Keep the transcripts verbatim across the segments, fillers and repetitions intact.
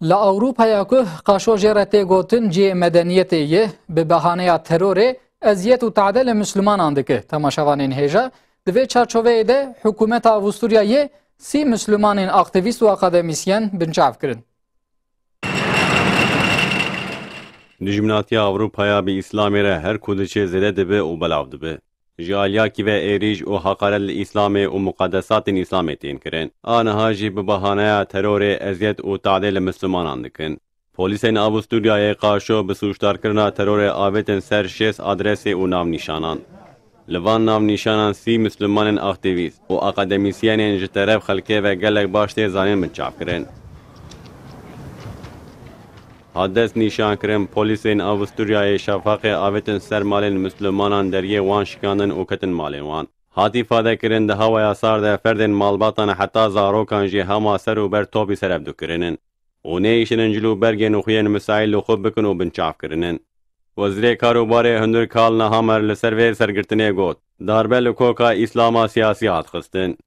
Li Ewropaya ku qaşo jê re tê gotin cihê medeniyetê ye, bi behaneya terorê eziyet û tade li Mislimanan dike. Temaşevanên hêja, di vê çarçoveyê de hikûmeta Avusturyayê sî Mislimanên aktîvîst û akademîsyen binçav kirin. Dijminatiya Ewropaya bi Îslamê re her ku diçe zêde dibe û belav dibe. Ji aliyakî ve êrîş û heqaret li Îslamê û muqedesatên Îslamê tên kirin. A niha jî bi bahaneya terorê eziyet û tadê li Mislimanan dikin. Polîsên Avusturyayê qaşo bi sûcdarkirina terorê avêtin ser şêst adresê û navnîşanan. Li van navnîşanan sî Mislimanên aktîvîst û akademîsyenên ji teref xelkê ve gelek baş tê zanîn binçav kirin. Hat dest nîşankirin, polîsên Avusturyayê şefaqê avêtin ser malên Mislimanan deriyê wan şikandin û ketin malên wan. Hat îfadekirin, di hawaya sar de ferdên malbatan heta zarokan jî hema ser û ber topî serev dikirinin û neyişinin cil û bergên û xuyên misaîl li xwe bikin û binçav kirinin. Wezîrê Kar û Barê Hundir Kalna Hamer li ser vê sergirtinê got, darbe li koka Îslama siyasî hat xistin.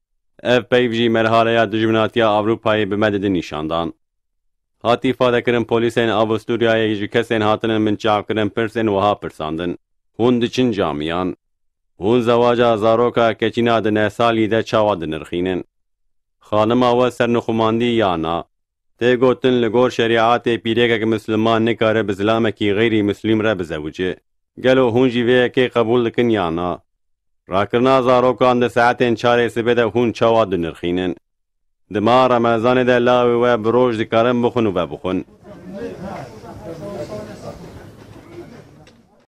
Ev peyv jî merhaleya dijminatiya Ewropayê bi me didin nîşandan. Hat îfadekirin, polîsên Avusturyayê ji kesên hatinin binçavkirin pirsên wiha pirsandin: Hûn diçin camiyan? Hûn zewaca zaroka keçîna di neh salî de çawa dinirxînin? Xanima we sernixumandî ya na? Tê gotin, li gor şerîetê pîrekek misliman nikare bi zilamekî xeyrî muslîm re bizewice. Gelo hûn jî vê yekê qebûl dikin ya na? Rakirina zarokan di saetên çarê sibê de hûn çawa dinirxînin? Di meha Remezanê de lawê we bi roj dikarin bixwin û vebixwin.